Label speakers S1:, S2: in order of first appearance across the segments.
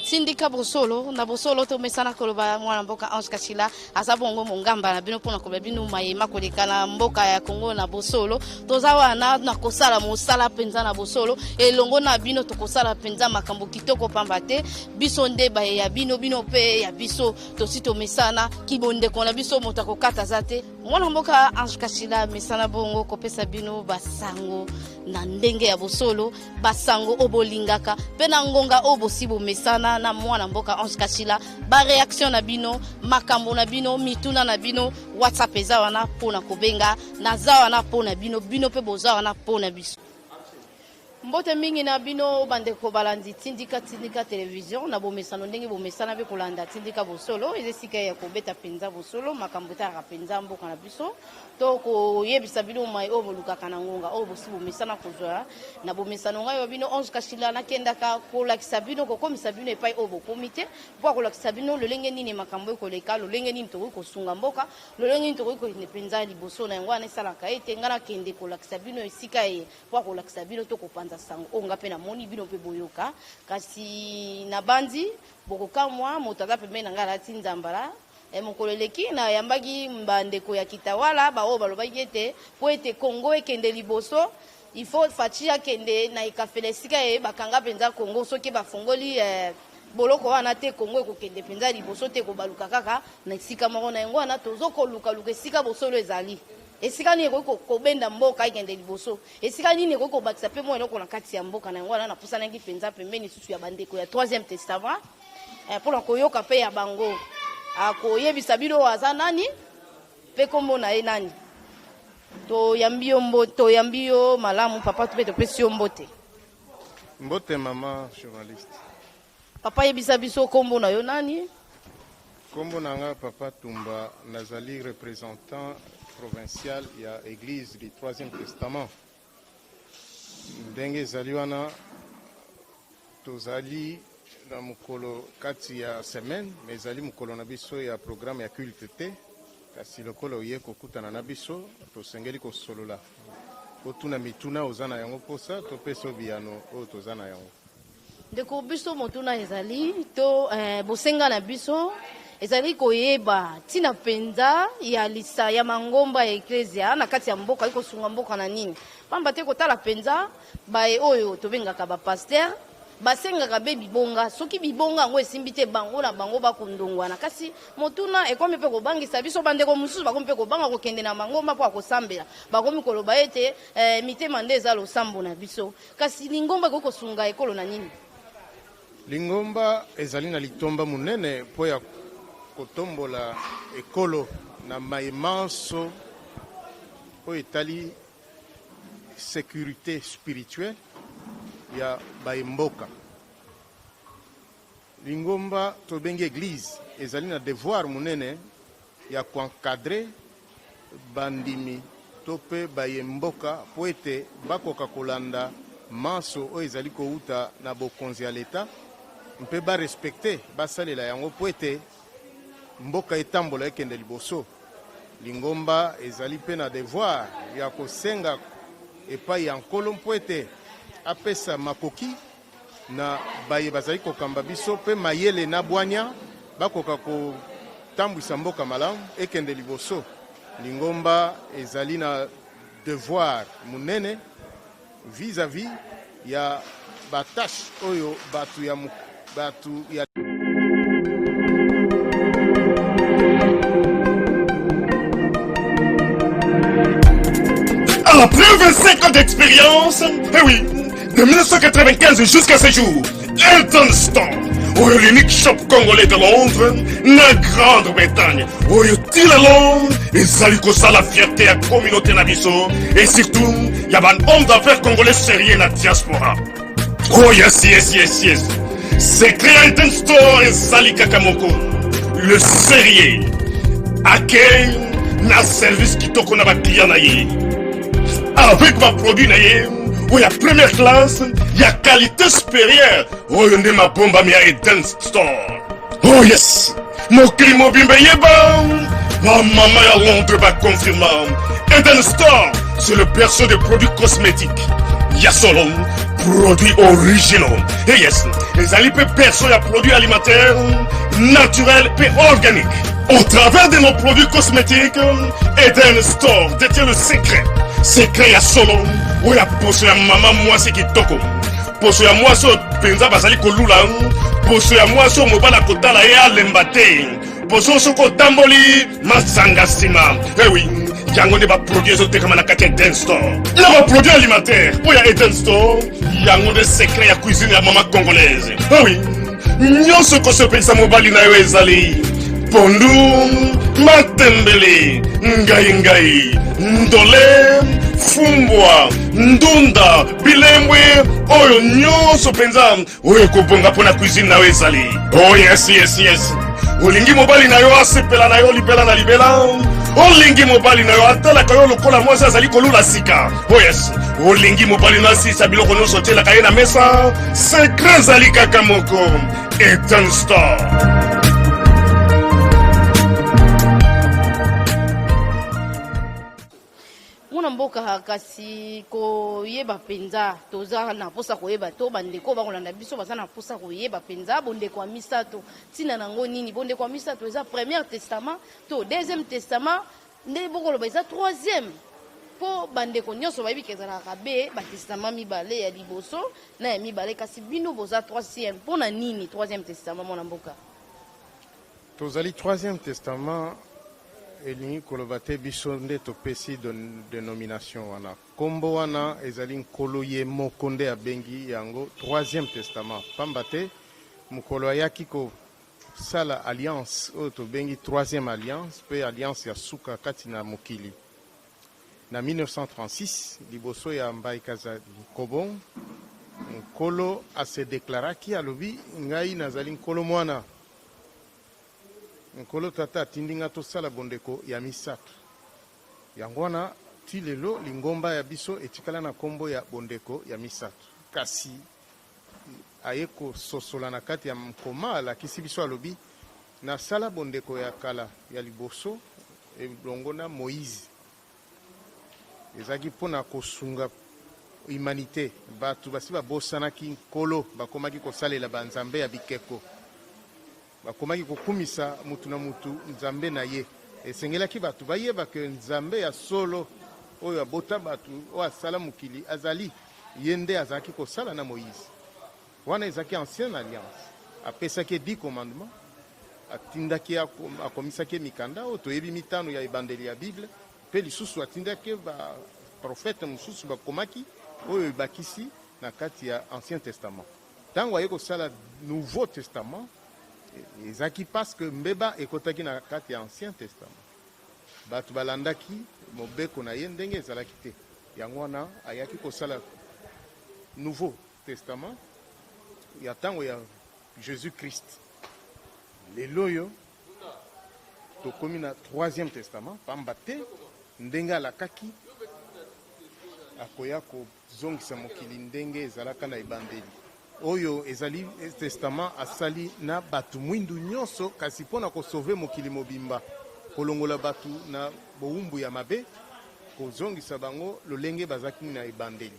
S1: Tindika bosolo na bosolo tomesana koloba mwana mboka Ange Kashila aza bongo mongamba na bino mpona koloba bino mayema koleka na mboka ya Congo na bosolo. Toza wana na kosala mosala mpenza na bosolo elongo na bino, tokosala mpenza makambo kitoko pamba te biso nde baye ya bino, bino mpe ya biso. Tosi tomesana kibondeko na biso, moto akokata aza te. Mwana mboka Ange Kashila mesana bongo kopesa bino basango na ndenge ya bosolo, basango oyo bolingaka mpe na ngonga oyo bosi bomesana na mwana mboka Ange Kashila. Ba reaction na bino, makambo na bino, mituna na bino, WhatsApp eza wana mpo na kobenga, naza wana mpo na bino, bino mpe boza wana mpo na biso. Mbote mingi na bino bandeko balandi Tindika Tindika Television na bomesano ndenge bomesana mpe kolanda Tindika Bosolo. Eza esika ya kobeta mpenza bosolo, makambo etalaka mpenza mboka na biso, to koyebisa bino mai oyo bolukaka na ngonga oyo bosi bomesana kozwa na bomesano. Ngai wa bino Ange Kashila nakendaka kolakisa bino, kokomisa bino epai oyo bokomi te, mpo kolakisa bino lolenge nini makambo ekoleka, lolenge nini tokoki kosunga mboka, lolenge nini tokoki kokende mpenza liboso. Na yango wana esalaka ete ngai nakende kolakisa bino esika eye mpo akolakisa bino to kopanza sango oyo nga mpe namoni, bino mpe boyoka. Kasi nabanzi bokokamwa, moto aza pembeni na ngai alati nzambala. E, mokolo eleki nayambaki bandeko ya Kitawala baoyo balobaki ete mpo ete Congo ekende liboso, il faut Fatshi akende na ekafela esika ye bakanga mpenza Congo. Soki bafongoli eh, boloko wana te, Congo ekokende mpenza liboso te, ekobaluka kaka na esika moko. Na yango wana tozokolukaluka esika bosolo ezali. Esika nini ekoki kobenda mboka ekende liboso? Esika nini ekoki kobakisa mpe mwa eloko na kati ya mboka? Na yango wana napusanaki mpenza pembeni lisusu ya bandeko ya Troisième Testament eh, mpo na koyoka mpe ya bango. Akoyebisa bino oyo aza nani mpe nkombo na ye nani. Toyambi yo mbo, toyambi yo malamu papa, mpe topesi yo mbote.
S2: Mbote mama journaliste.
S1: Papa, yebisa biso nkombo na yo nani?
S2: Kombo na nga Papa Tumba, nazali représentant provincial ya Église du Troisième Testament. Ndenge ezali wana, tozali na mokolo kati ya semaine, mais ezali mokolo na biso ya programme ya culte te. Kasi lokola oye kokutana na biso, tosengeli kosolola, otuna mituna oza na yango mposa, topesa biyano oyo toza na yango.
S1: Ndeko, biso motuna ezali to eh, bosenga na biso ezali koyeba ntina mpenza ya lisa ya mangomba ya eklezia na kati ya mboka ekosunga mboka na nini, pamba te kotala mpenza baye oyo tobengaka bapaster basengaka be bibonga, soki bibonga yango esimbi te, bango na bango bakondongwana. Kasi motuna ekomi mpe kobangisa biso, bandeko mosusu bakomi mpe kobanga kokende na mangomba mpo akosambela, bakomi koloba ete eh, mitema nde eza losambo na biso. Kasi lingomba ekoki kosunga ekolo na nini?
S2: Lingomba ezali na litomba monene mpo ya kotombola ekolo na maye manso oyo etali securite spirituelle ya baye mboka. Lingomba tobengi eglise ezali na devoir monene ya koencadrer bandimi to mpe baye mboka mpo ete bakoka kolanda manso oyo ezali kowuta na bokonzi ya leta mpe ba respecter, basalela yango mpo ete mboka etambola ekende liboso. Lingomba ezali mpe na devoir ya kosenga epai ya Nkolo mpo ete apesa makoki na baye bazali kokamba biso mpe mayele na bwanya bakoka kotambwisa mboka malamu ekende liboso. Lingomba ezali na devoir monene vis-à-vis ya ba tâches oyo bato ya bato ya
S3: Après 25 ans d'expérience, eh oui, de 1995 jusqu'à ce jour, Elton Store, oyo l'unique shop congolais de Londres, na Grande-Bretagne, oyo ti lelo ezali kosala fierté ya communauté na biso et surtout ya ba hommes d'affaires congolais sérieux na diaspora. Oh yes, yes, yes, yes. Secret ya Elton Store ezali kaka moko, le sérieux, accueil na service kitoko na baclient na ye avec baproduit na ye oyo ya première classe ya qualité supérieure, oyo nde mabombami ya Eden Store. Oh yes, mokili mobimba eyeba, bamama ya Londres baconfirma, Eden Store, c'est le berceau des produits cosmétiques ya solo. Baproduit originaux. Et yes, ezali mpe berceau ya produit alimentaire naturel mpe organique. Au travers de nos produits cosmétiques, Eden Store détient le secret. Secret ya solo oyo ya poso ya mama mwasi kitoko. Poso ya mwasi oyo mpenza bazali kolula. Poso ya mwasi oyo mobali akotala ye alemba te. Poso soki otamboli masanga nsima. Eh oui, yango nde baproduit ezotekama na kati ya Eden Store. Na baproduit alimentaire oyo ya Eden Store, yango nde secret ya cuisine ya mama congolaise. Eh oui, nyonso kosepelisa mobali na yo ezali pondu, matembele, ngai ngai, ndole, fumbwa, ndunda, bilembwe, oyo nyonso mpenza oyo ekobonga mpo na cuisine na yo ezali. Oh yes, yes, yes. Olingi mobali na yo asepela na yo libela na libela. Olingi mobali na yo atalaka yo lokola mwasi azali kolula sika. Oh yes. Olingi mobali na asisa biloko nyonso otielaka ye na mesa. Secret ezali kaka moko. Eden Store.
S1: Mwana mboka, kasi koyeba mpenza, toza na mposa koyeba to bandeko bakolanda biso baza na mposa koyeba mpenza bondeko ya misato, ntina na yango nini? Bondeko ya misato eza premier testament to deuxième testament nde bokoloba eza troisième? Mpo bandeko nyonso bayebi ke ezalaka be batestament mibale, ya liboso na ya mibale, kasi bino boza troisième. Mpo na nini troisième testament, mwana mboka?
S2: Tozali troisième testament elingi koloba te biso nde topesi denomination wana. Kombo wana ezali Nkolo ye moko nde abengi yango troisième testament, pamba te mokolo ayaki kosala alliance oyo tobengi troisième alliance mpe alliance ya suka kati na mokili na 1936 liboso ya Mbayi Kazadi Kobong, Nkolo ase deklaraki, alobi: ngai nazali Nkolo Mwana, Nkolo Tata atindi nga tosala bondeko ya misato. Yango wana ti lelo lingomba ya biso etikala na kombo ya bondeko ya misato. Kasi aye kososola na kati ya nkoma, alakisi biso, alobi: nasala bondeko ya kala ya liboso elongo na Moïse, ezalaki mpona kosunga humanité. Bato basi babosanaki Nkolo, bakomaki kosalela banzambe ya bikeko, bakomaki kokumisa mutu na mutu nzambe na ye. Esengelaki bato bayeba ke nzambe ya solo oyo abota bato, oyo asala mokili, azali ye nde azalaki kosala na Moïse. Wana ezalaki ancienne alliance, apesaki ye 10 commandements, atindaki akomisaki ye mikanda oyo toyebi mitano ya ebandeli ya Bible, mpe lisusu atindaki baprofete mosusu bakomaki oyo ebakisi na kati ya Ancien Testament. Ntango aye kosala Nouveau Testament, ezalaki parce que mbeba ekotaki na kati ya Ancien Testament, bato balandaki mobeko na ye ndenge ezalaki te. Yango wana ayaki kosala Nouveau Testament ya ntango ya Jésus Christ. Lelo oyo tokomi na Troisième Testament, pamba te ndenge alakaki akoya kozongisa mokili ndenge ezalaka na ebandeli. Oyo ezali testament asali na bato mwindu nyonso, kasi mpo na kosauve mokili mobimba, kolongola bato na bowumbu ya mabe, kozongisa bango lolenge bazalaki na ebandeli.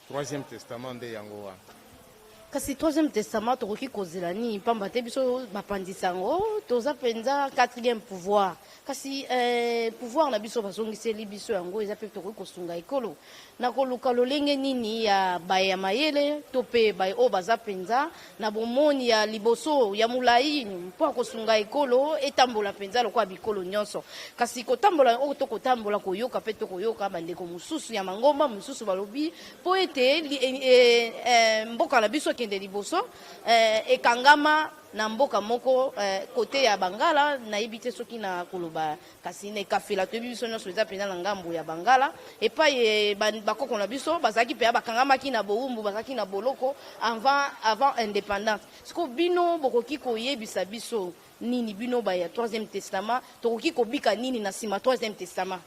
S2: Troisième Testament nde yango wana.
S1: Kasi Troisième Testament tokoki kozela nini? Pamba te biso bapanzisa yango toza mpenza quatrième pouvoir, kasi pouvoir na biso bazongiseli biso yango eza mpe tokoki kosunga ekolo na koluka lolenge nini ya baye ya mayele to mpe baye oyo baza mpenza na bomoni ya liboso ya molai mpo ya kosunga ekolo etambola mpenza lokola bikolo nyonso. Kasi kotambola oyo tokotambola, koyoka mpe tokoyoka bandeko mosusu ya mangomba mosusu balobi mpo ete mboka na biso ekende liboso, ekangama na mboka moko kote ya Bangala. Nayebi te soki na koloba, kasi na ekafela toyebi biso nyonso eza mpenza na ngambo ya Bangala, epai bakoko na biso bazalaki mpenza bakangamaki na bowumbu, bazalaki na boloko avant indépendance. Sikoyo bino bokoki koyebisa biso nini, bino ba ya Troisième Testament? Tokoki kobika nini na nsima Troisième Testament?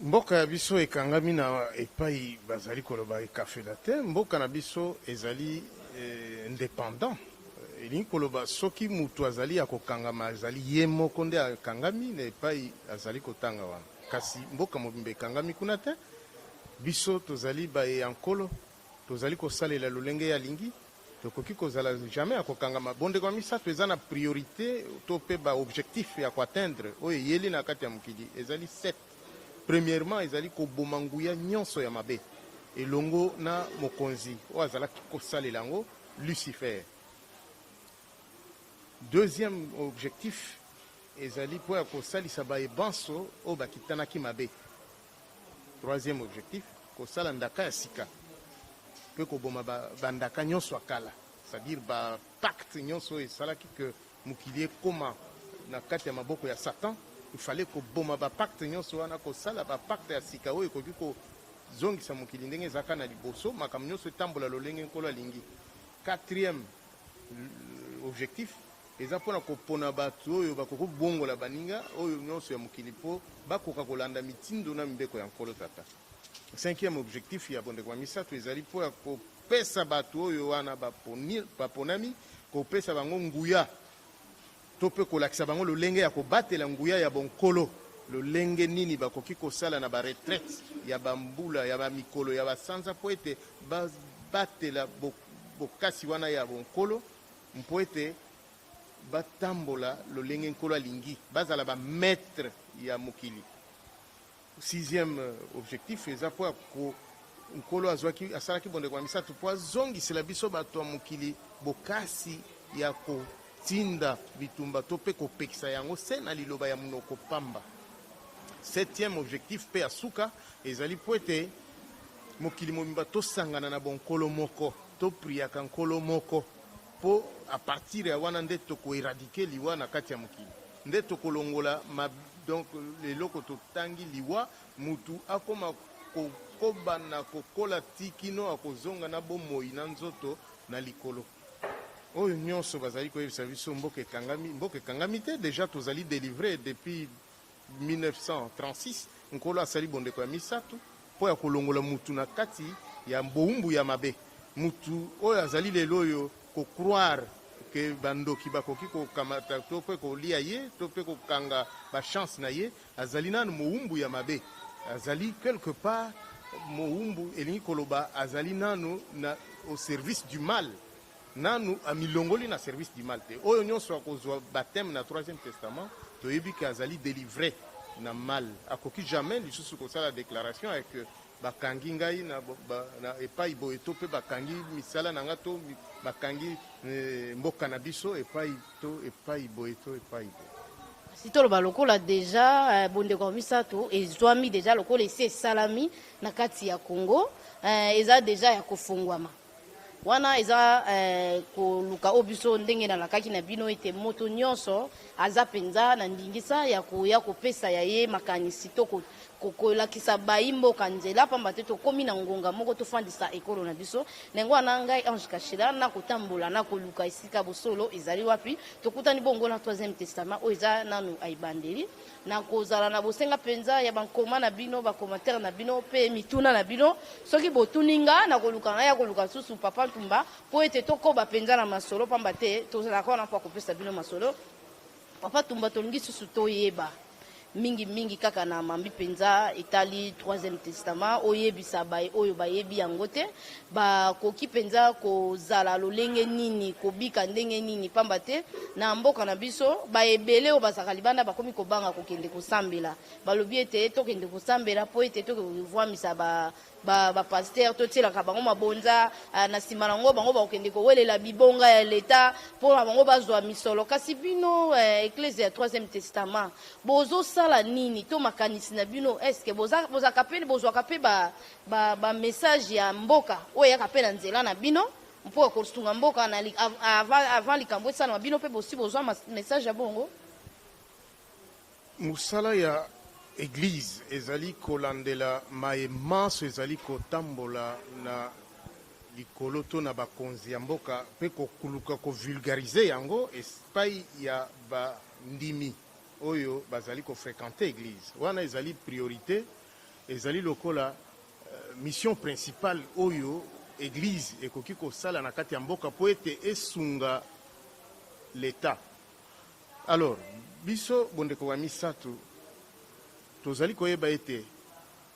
S2: Mboka ya biso ekangami na epai bazali koloba ekafela te. Mboka na biso ezali indépendant, elingi koloba soki mutu azali ya kokangama, azali ye moko nde akangami na epai azali kotanga wana, kasi mboka mobimba ekangami kuna te. Biso tozali baye ya Nkolo, tozali kosalela lolenge ye alingi, tokoki kozala jamais ya kokangama. Bondeko ya misato eza na priorite to pe ba objectifs ya ko atteindre oyo eyeli na kati ya mokili ezali sept. Premièrement, ezali koboma nguya nyonso ya mabe elongo na mokonzi oyo azalaki kosalela yango, Lucifer. Deuxième objectif ezali mpo ya kosalisa baye banso oyo bakitanaki mabe. Troisième objectif, kosala ndaka ya sika mpe koboma ba, bandaka nyonso ya kala, c'est-à-dire ba pacte nyonso oyo esalaki que mokili ekoma na kati ya maboko ya Satan. Il fallait koboma ba pacte nyonso wana, kosala ba pacte ya sika oyo ekoki kozongisa mokili ndenge ezalaka na liboso, makambo nyonso etambola lolenge Nkolo alingi. Quatrième objectif eza mpo na kopona bato oyo bakoki kobongola baninga oyo nyonso ya mokili mpo bakoka kolanda mitindo na mibeko ya Nkolo Tata. Cinquième objectif ya bondeko ya misato ezali mpo ya kopesa bato oyo wana baponami, kopesa bango nguya to mpe kolakisa bango lolenge ya kobatela nguya ya bonkolo, lolenge nini bakoki kosala na ba retraite ya bambula, ya bamikolo, ya basanza mpo ete babatela bokasi wana ya bonkolo, mpo ete batambola lolenge Nkolo alingi, bazala ba maître ya mokili. Sixième objectif eza mpo ya ko Nkolo azwaki, asalaki bondeko ya misato mpo azongisela biso bato ya mokili bokasi ya kotinda bitumba to mpe kopekisa yango se na liloba ya monoko pamba. Septième objectif mpe ya suka ezali mpo ete mokili mobimba tosangana na bonkolo moko, topriaka Nkolo moko, mpo à partir ya wana nde toko eradiquer liwa na kati ya mokili, nde tokolongola ma, donc eloko totangi liwa, mutu akoma kokoba na kokola ti kino akozonga na bomoi na nzoto na likolo. Oyo nyonso bazali koyebisa biso mboka ekangami, mboka ekangami te, dejà tozali delivre depuis 1936. Nkolo asali bondeko ya misato mpo ya kolongola mutu na kati ya bowumbu ya mabe. Mutu oyo azali lelo oyo ko croire que bandoki bakoki kokamata to mpe kolia ye to mpe kokanga ba chance na ye, azali nanu mowumbu ya mabe, azali quelque part mowumbu, elingi koloba azali nanu na au service du mal, nanu amilongoli na service du mal te. Oyo nyonso akozwa baptême na troisième testament, toyebi ke azali délivre na mal, akoki jamais lisusu kosala déclaration ya que bakangi ngai na, ba, na epai boye to mpe bakangi misala na nga to bakangi mboka na biso epai to epai boye to epai boye.
S1: Si toloba lokola deja bondeko ya misato ezwami deja, lokola esi esalami na kati ya Congo, eza deja ya kofungwama wana, eza koluka oyo biso ndenge nalakaki na bino ete moto nyonso aza mpenza na ndingisa ya koya kopesa ya ye makanisi to kolakisa bayi mboka nzela, pamba te tokomi na ngonga moko tofandisa ekolo na biso. Na yango wana ngai Ange Kashila nakotambola, nakoluka esika bosolo ezali wapi. Tokutani bongo na troisième testament oyo eza nanu ebandeli. Nakozala na bosenga mpenza ya bankoma na bino, bacommentaire na bino mpe mituna na bino. Soki botuni nga, nakoluka ngai ya koluka susu Papa Ntumba mpo ete tokoba mpenza na masolo, pamba te tozalaka wana mpo akopesa bino masolo. Papa Ntumba, tolingi susu toyeba mingi mingi kaka na mambi mpenza etali troisième testament. Oyebisa baye oyo bayebi yango te, bakoki mpenza kozala lolenge nini, kobika ndenge nini, pamba te na mboka na biso baebele oyo bazalaka libanda bakomi kobanga kokende kosambela. Balobi ete tokende kosambela mpo ete tokovwamisa ba bapasteur, totielaka bango mabonza, na nsima nango bango bakokende kowelela bibonga ya leta mpona bango bazwa misolo. Kasi bino eklese ya troisième testament bozosala nini to makanisi na bino? Est-ce bozalaka mpe, bozwaka mpe bamessage ya mboka oyo eyaka mpe na nzela na bino mpo ya kosunga mboka na avant likambo esalama? Bino mpe bosi bozwa message ya bongo?
S2: Mosala ya eglise ezali kolandela maye manso ezali kotambola na likolo to na bakonzi ya mboka mpe kokuluka kovulgariser yango epai ya bandimi oyo bazali kofréquenter eglise. Wana ezali priorité, ezali lokola mission principale oyo eglise ekoki kosala na kati ya mboka mpo ete esunga l'État. Alors biso bondeko ya misato tozali koyeba ete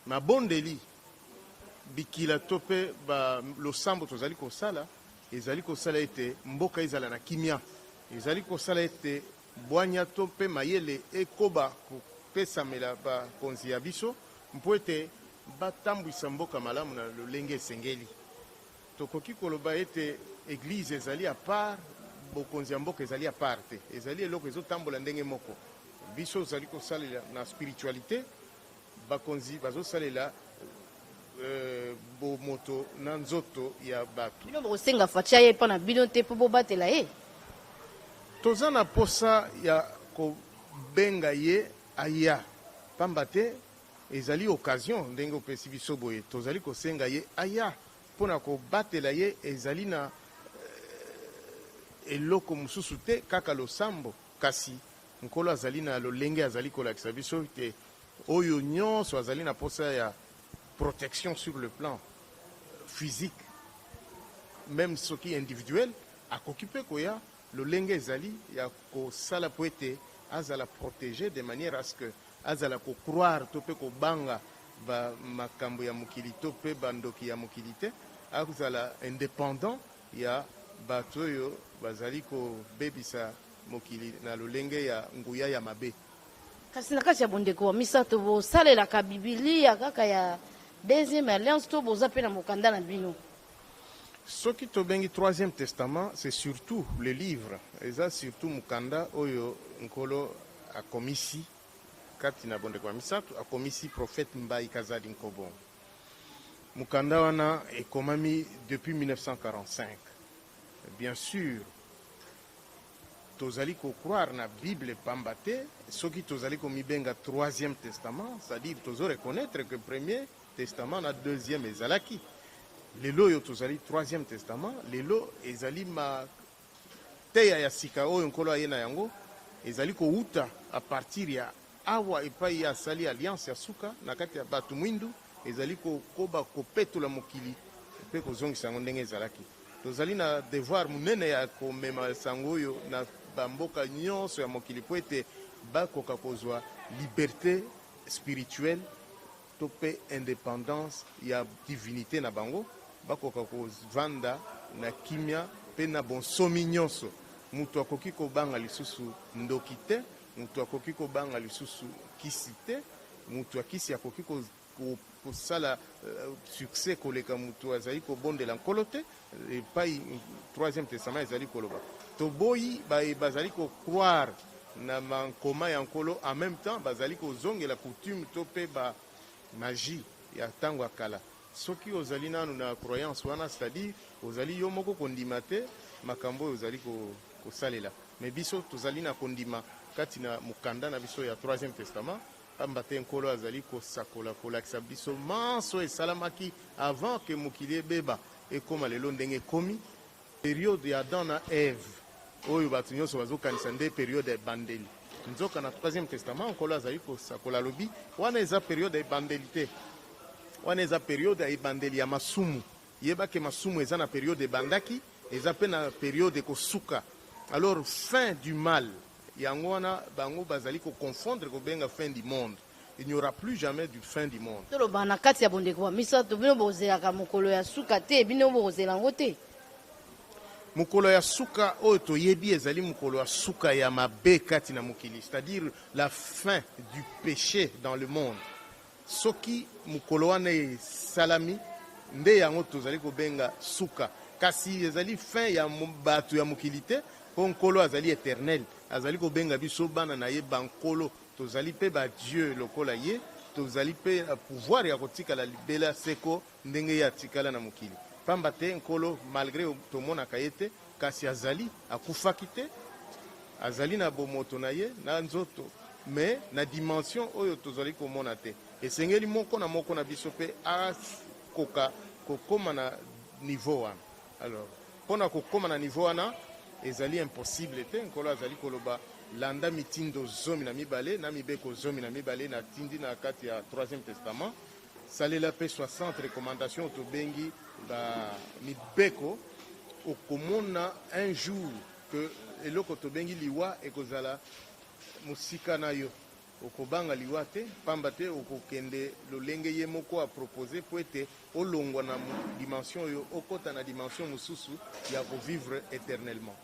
S2: mabondeli Bikila to mpe ba losambo tozali kosala ezali kosala ete mboka ezala na kimia, ezali kosala ete bwanya to mpe mayele ekoba kopesamela bakonzi ya biso mpo ete batambwisa mboka malamu na lolenge esengeli. Tokoki koloba ete eglise ezali à part, bokonzi ya mboka ezali à part te. Ezali eloko ezotambola ndenge moko. Biso ozali kosalela na spiritualité, bakonzi bazosalela bomoto na nzoto ya bato.
S1: Bino bokosenga Fatshi aye mpo na bino te mpo bobatela ye?
S2: Toza na posa ya kobenga ye aya, pamba te ezali occasion ndenge opesi biso boye. Tozali kosenga ye aya mpo na kobatela ye. Ezali na eloko mosusu te, kaka losambo. Kasi Nkolo azali na lolenge azali kolakisa biso ete oyo nyonso azali na posa ya protection sur le plan physique, même soki individuel, akoki mpe koya. Lolenge ezali ya kosala po ete azala protégé de manière à ce que azala kocroire to mpe kobanga bamakambo ya mokili to mpe bandoki ya mokili te, azala indépendant ya bato oyo bazali kobebisa mokili na lolenge ya nguya ya mabe.
S1: Kasi na kati ya Bondeko ya Misato, bosalelaka Bibilia kaka ya Deuxième Alliance to boza mpe na mokanda na bino?
S2: Soki tobengi Troisième Testament, c'est surtout le livre, eza surtout mokanda oyo Nkolo akomisi kati na Bondeko ya Misato, akomisi prophète Mbai Kazadi Nkobongo. Mokanda wana ekomami depuis 1945. Bien sûr, tozali kocroire na Bible, pamba te soki tozali komibenga Troisième Testament, c'est-à-dire tozo reconnaître que Premier Testament na Deuxième ezalaki. Lelo oyo tozali Troisième Testament. Lelo ezali mateya ya sika oyo Nkolo aye na yango, ezali kowuta à partir ya awa epai ye asali alliance ya suka na kati ya bato mwindu, ezali kokoba kopetola mokili mpe kozongisa yango ndenge ezalaki. Tozali na devoir monene ya komema sango oyo na bamboka nyonso ya mokili mpo ete bakoka kozwa liberté spirituelle to mpe indépendance ya divinité na bango, bakoka kovanda na kimia mpe na bonsomi nyonso. Moto akoki kobanga lisusu ndoki te, moto akoki kobanga lisusu kisi te. Moto ya kisi akoki kosala succès koleka moto azali kobondela Nkolo te. Epai Troisième Testament ezali koloba, toboyi bazali kocroire na mankoma ya Nkolo, en même temps bazali kozongela coutume to mpe bamagie ya ntango ya kala. Soki ozali nanu na croyance wana, c'est-à-dire ozali yo moko kondima te makambo oyo ozali kosalela. Mais biso tozali na kondima kati na mokanda na biso ya Troisième Testament, pamba te Nkolo azali kosakola, kolakisa biso manso esalamaki avant ke mokili ebeba, ekóma lelo ndenge ekomi. Période ya Adam na Eve oyo bato nyonso bazokanisa nde période ya ebandeli, nzoka na Troisième Testament Nkolo azali kosakola, alobi wana eza période ya ebandeli te, wana eza période ya ebandeli ya masumu. Yebake masumu eza na période ebandaki, eza mpe na période ekosuka. Alors fin du mal yango wana bango bazali koconfondre, kobenga fin du monde. Il n'y aura plus jamais du fin du monde.
S1: Toloba na kati ya Bondeko ya Misato, bino bozelaka mokolo ya suka te? Bino bokozela yango te?
S2: Mokolo ya suka oyo toyebi ezali mokolo ya suka ya mabe kati na mokili, c'est-à-dire la fin du péché dans le monde. Soki mokolo wana esalami, nde yango tozali kobenga suka. Kasi ezali fin ya bato ya mokili te, mpo Nkolo azali éternel. Azali kobenga biso bana na ye, bankolo. Tozali mpe badieu lokola ye, tozali mpe na pouvoir ya kotikala libela seko ndenge ye atikala na mokili, pamba te Nkolo, malgré tomonaka ye te, kasi azali, akufaki te, azali na bomoto na ye na nzoto, mais na dimension oyo tozali komona te. Esengeli moko na moko na biso mpe akoka kokóma na niveau wana. Alors mpona kokóma na niveau wana ezali impossible te. Nkolo azali koloba: landa mitindo 12 na mibeko 12 natindi na kati ya Troisième Testament. Salela mpe 60 recommandation tobengi bamibeko. Okomona un jour que eloko tobengi liwa ekozala mosika na yo. Okobanga liwa te, pamba te okokende lolenge ye moko a proposer mpo ete olongwa na dimension oyo okota na dimension mosusu ya ko vivre eternellement.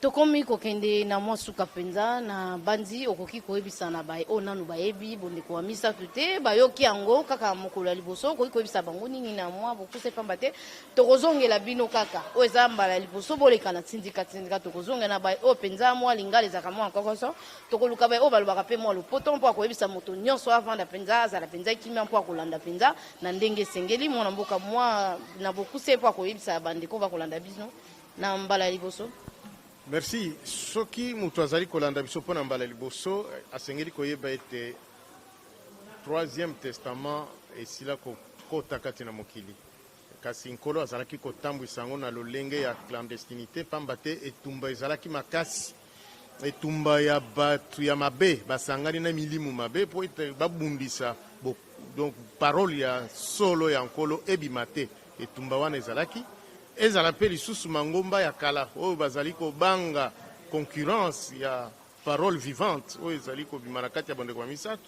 S1: Tokomi kokende na mwa suka mpenza. Na banzi okoki koyebisa na baye oyo nanu bayebi bondeko wa misato te, bayoki yango kaka mokolo ya liboso, okoki koyebisa bango nini na mwa bokuse? Pamba te tokozongela bino kaka oyo eza mbala ya liboso boleka na Tindika Tindika. Tokozongela na baye oyo mpenza mwa lingala ezalaka mwa nkokoso, tokoluka baye oyo balobaka mpe mwa lopoto mpo akoyebisa moto nyonso avanda mpenza, azala mpenza kimia mpo akolanda mpenza na ndenge esengeli. Mwana mboka, mwa na bokuse mpo akoyebisa bandeko bakolanda bino na mbala ya liboso.
S2: Merci. Soki moto azali kolanda biso mpo na mbala ya liboso, asengeli koyeba ete Troisième Testament esila kokota kati na mokili, kasi Nkolo azalaki kotambwisa yango na lolenge ya clandestinite, pamba te etumba ezalaki makasi, etumba ya bato ya mabe basangani na milimu mabe mpo ete babundisa donc parole ya solo ya Nkolo ebima te. Etumba wana ezalaki ezala mpe lisusu mangomba ya kala oyo bazali kobanga concurrence ya parole vivante oyo ezali kobima na kati ya bondeko ya misato,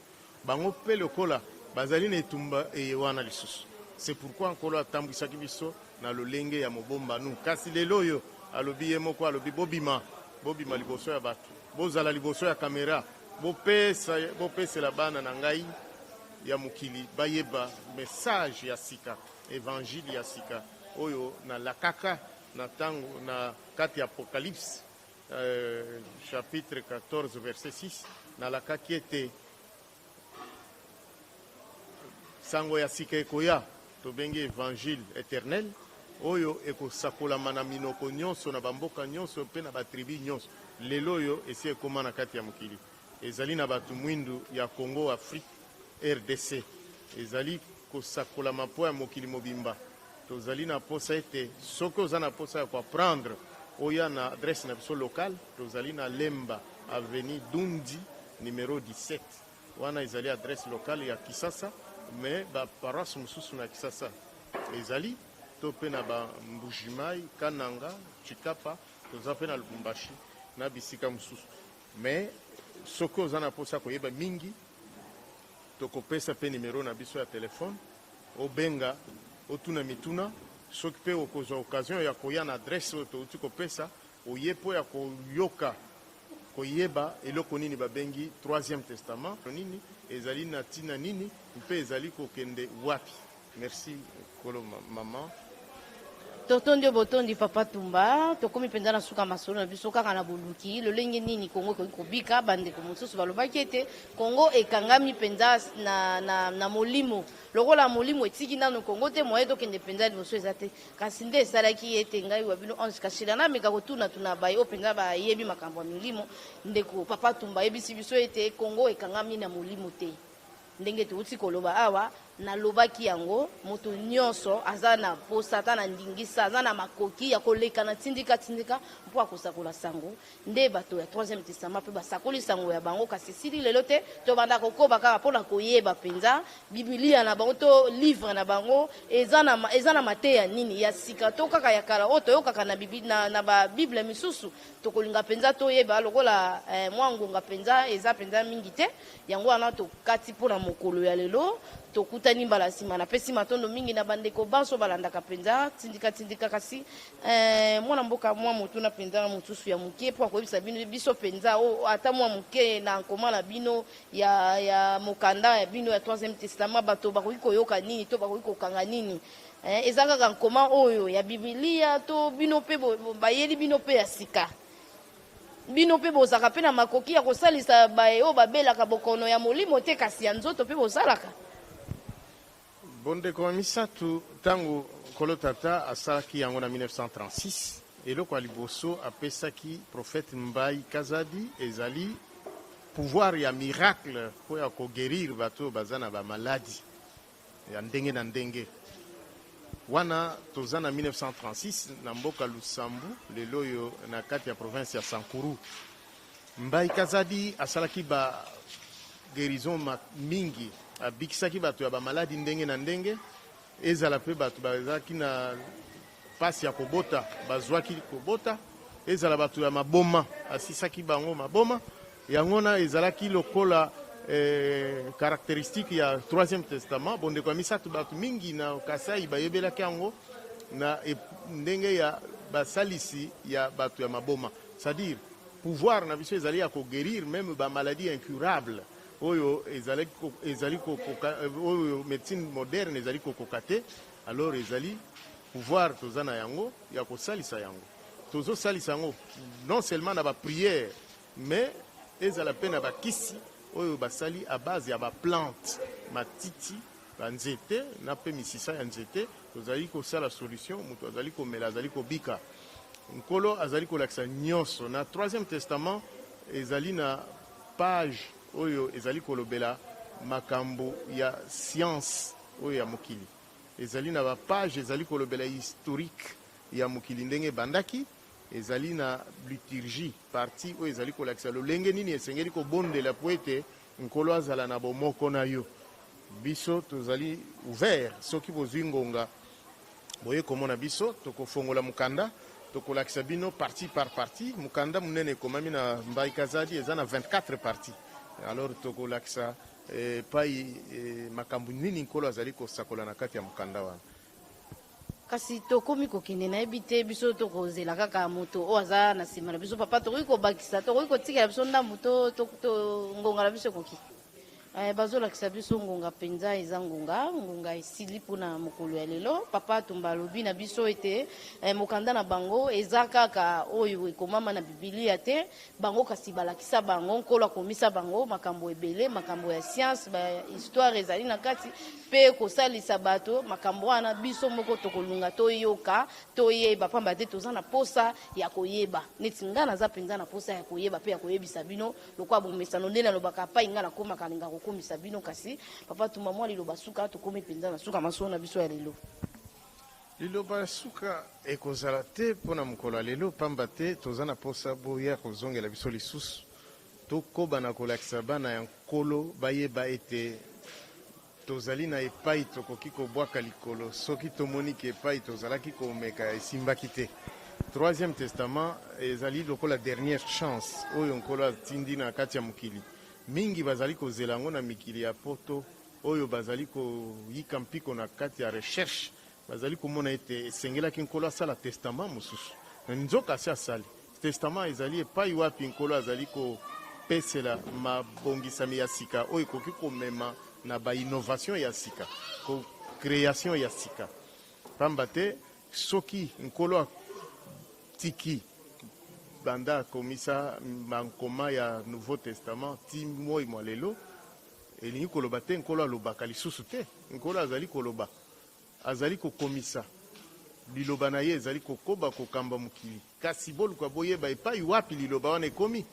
S2: bango mpe lokola bazali na etumba eye wana lisusu. C'est pourquoi Nkolo atambwisaki biso na lolenge ya mobombanu. Kasi lelo oyo alobi ye moko, alobi bobima, bobima liboso ya bato, bozala liboso ya kamera, bopesa, bopesela bana na ngai ya mokili bayeba message ya sika, evangile ya sika oyo nalakaka na tango na kati ya Apocalypse chapitre 14 verset 6. Nalakaki ete sango ya sika ekoya, tobengi evangile éternel, oyo ekosakolama na minoko nyonso, na bamboka nyonso mpe na batribu nyonso. Lelo oyo esi ekóma na kati ya mokili, ezali na bato mwindu ya Congo, Afrique, RDC, ezali kosakolama mpo ya mokili mobimba. Tozali na posa ete soki oza na posa ya koapprendre, oya na adresse na biso locale. Tozali na Lemba, avenue Dundi numéro 17. Wana ezali adresse locale ya Kisasa, mais baparoisse mosusu na Kisasa ezali to mpe na Bambujimai, Kananga, Chikapa, toza mpe na Lubumbashi na bisika mosusu. Mais soki oza na mposa koyeba mingi, tokopesa mpe nimero na biso ya telefone, obenga, otuna mituna. Soki mpe okozwa occasion ya koya na adresse oyo touti kopesa, oye mpo ya koyoka, koyeba eloko nini babengi Troisième Testament, nini ezali na ntina nini mpe ezali kokende wapi. Merci kolo mama.
S1: Totondi yo, botondi papa Tumba. Tokomi mpenza na suka masolo na biso kaka na boluki lolenge nini Kongo ekoki kobika. Bandeko mosusu balobaki ete Kongo ekangami mpenza na molimo, lokola molimo etiki nano Kongo te, moye tokende mpenza liboso eza te. Kasi nde esalaki ete ngai wa bino Ange Kashila nameka kotunatuna baye oyo mpenza bayebi makambo ya milimo. Ndeko papa Tumba ayebisi biso ete Kongo ekangami na molimo te. Ndenge touti koloba awa, nalobaki yango, moto nyonso aza na posa, ata na ndingisa, aza na makoki ya koleka na Tindika Tindika mpo akosakola sango. Nde bato ya Troisième Testament mpe basakoli sango ya bango, kasi esili lelo te. Tobanda kokoba kaka mpo na koyeba mpenza Biblia na bango to livre na bango eza na mateya nini ya sika to kaka ya kala oyo toyokaka na babible misusu. Tokolinga mpenza toyeba lokola mwa ngonga mpenza eza mpenza mingi te. Yango wana tokati mpona mokolo ya lelo. Tokutani mbala nsima. Napesi matondo mingi na bandeko banso balandaka mpenza Tindika Tindika. Kasi mwana mboka, mwa motuna mpenza mosusu ya moke mpo akoyebisa bino biso mpenza ata mwa moke na nkoma na bino ya mokanda ya bino ya Troisième Testament, bato bakoki koyoka nini to bakoki kokanga nini? Eza kaka nkoma oyo ya Bibilia to bino mpe bayeli bino mpe ya sika? Bino mpe bozalaka mpe na makoki ya kosalisa baye oyo babelaka bokono ya molimo te kasi ya nzoto mpe bosalaka?
S2: Bondeko ya misato, ntango Nkolo Tata asalaki yango na 1936, eloko ya liboso apesaki prophète Mbai Kazadi ezali pouvoir ya miracle mpo ya koguérir bato oyo baza na bamaladi ya ndenge na ndenge. Wana toza na 1936 na mboka Lusambu, lelo oyo na kati ya province ya Sankuru. Mbai Kazadi asalaki ba guérison mingi, abikisaki bato ya bamaladi ndenge na ndenge, ezala mpe bato bazalaki na mpasi ya kobota, bazwaki kobota, ezala bato ya maboma, asisaki bango maboma. Yango wana ezalaki lokola caractéristique ya Troisième Testament, bondeko ya misato. Bato mingi na Kasai bayebelaki yango na ndenge ya basalisi ya bato ya maboma, c'est-à-dire pouvoir na biso ezali ya koguérir même bamaladie incurable oyo ezali kokoka, oyo médecine moderne ezali kokoka te. Alors ezali pouvoir toza na yango ya kosalisa yango. Tozosalisa yango non seulement na baprière, mais ezala mpe na bakisi oyo basali à base ya baplante, matiti, banzete na mpe misisa ya nzete. Tozali kosala solution, moto azali komela, azali kobika. Nkolo azali kolakisa nyonso na Troisième Testament. Ezali na page oyo ezali kolobela makambo ya science oyo ya mokili, ezali na bapage ezali kolobela historique ya mokili ndenge ebandaki, ezali na liturgie, partie oyo ezali kolakisa lolenge nini esengeli kobondela po ete Nkolo azala na bomoko na yo. Biso tozali ouvert. Soki bozwi ngonga, boye komona biso, tokofongola mokanda, tokolakisa bino partie par partie. Mokanda monene ekomami na Mbai Kazadi eza na 24 partie. Alors tokolakisa epai makambo nini Nkolo azali kosakola na kati ya mokanda wana.
S1: Kasi tokomi kokende, nayebi te, biso tokozela kaka moto oyo aza na nsima na biso. Papa, tokoki kobakisa, tokoki kotikela biso ndambu to ngonga na biso ekoki. Bazolakisa biso ngonga mpenza eza ngonga, ngonga esili mpona mokolo ya lelo. Papa Tumba alobi na biso ete mokanda na bango eza kaka oyo ekomama na Bibilia te. Bango kasi balakisa bango, Nkolo akomisa bango makambo ebele, makambo ya science, bahistoire ezali na kati mpe kosalisa bato. Makambo wana biso moko tokolunga toyoka, toyeba, pamba te toza na posa ya koyeba. Neti ngai naza mpenza na posa ya koyeba mpe ya koyebisa bino lokola bomesano nde nalobaka pai ngai nakomaka, alinga kokomisa bino. Kasi papa Tumba, mwa liloba suka, tokomi mpenza na suka masolo na biso ya lelo.
S2: Liloba suka ekozala te mpo na mokolo ya lelo, pamba te toza na posa boya kozongela biso lisusu. Tokoba na kolakisa bana ya Nkolo bayeba ete tozali na epai tokoki kobwaka likolo soki tomoni ke epai tozalaki komeka esimbaki te. Troisième Testament ezali lokola dernière chance oyo Nkolo atindi na kati ya mokili. Mingi bazali kozela yango na mikili ya Poto oyo bazali koyika mpiko na kati ya recherche, bazali komona ete esengelaki Nkolo asala testament mosusu. Nzoka asi asali testament. Ezali epai wapi Nkolo azali kopesela mabongisami ya sika oyo ekoki komema na bainnovation ya sika, création ya sika, pamba te soki Nkolo atiki banda akomisa bankoma ya Nouveau Testament ti moi mwa lelo, elingi koloba te Nkolo alobaka lisusu te. Nkolo azali koloba, azali kokomisa liloba na ye, ezali kokoba kokamba mokili. Kasi boluka boyeba epai wapi liloba wana ekomi.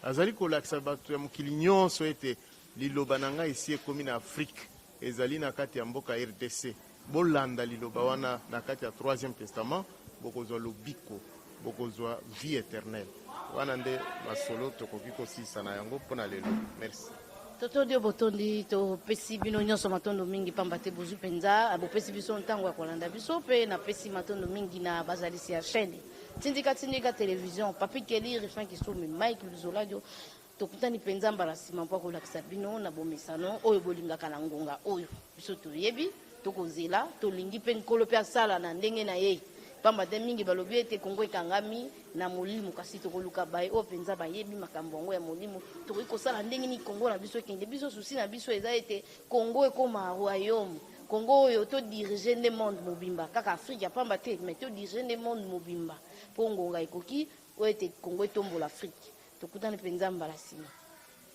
S2: Azali kolakisa bato ya mokili nyonso ete liloba na ngai esi ekomi na Afrike, ezali na kati ya mboka RDC. Bolanda liloba wana na kati ya Troisième Testament, bokozwa lobiko, bokozwa vie éternelle. Wana nde masolo tokoki kosilisa na yango mpo na lelo. Merci.
S1: Totondi oyo botondi, topesi bino nyonso matondo mingi, pamba te bozwi mpenza, bopesi biso ntango ya kolanda biso. Mpe napesi matondo mingi na bazalisi ya chaîne Tindika Tindika Télévision, Papi Keli, Rifin Kisumi, Mike Luzoladio. Tokutani mpenza mbala nsima mpo akolakisa bino na bomesano oyo bolingaka na ngonga oyo. Biso toyebi, tokozela, tolingi mpe Nkolo mpe asala na ndenge na ye, pamba te mingi balobi ete Kongo ekangami na molimo. Kasi tokoluka baye oyo mpenza bayebi makambo yango ya molimo. Tokoki kosala ndenge nini Kongo na biso ekende? Biso souci na biso eza ete Kongo ekóma royaume. Kongo oyo todirige nde monde mobimba, kaka Afrique ya pamba te, mais todirige nde monde mobimba, mpo ngonga ekoki oyo ete Kongo etombola Afrique. Tokutani mpenza mbala nsima.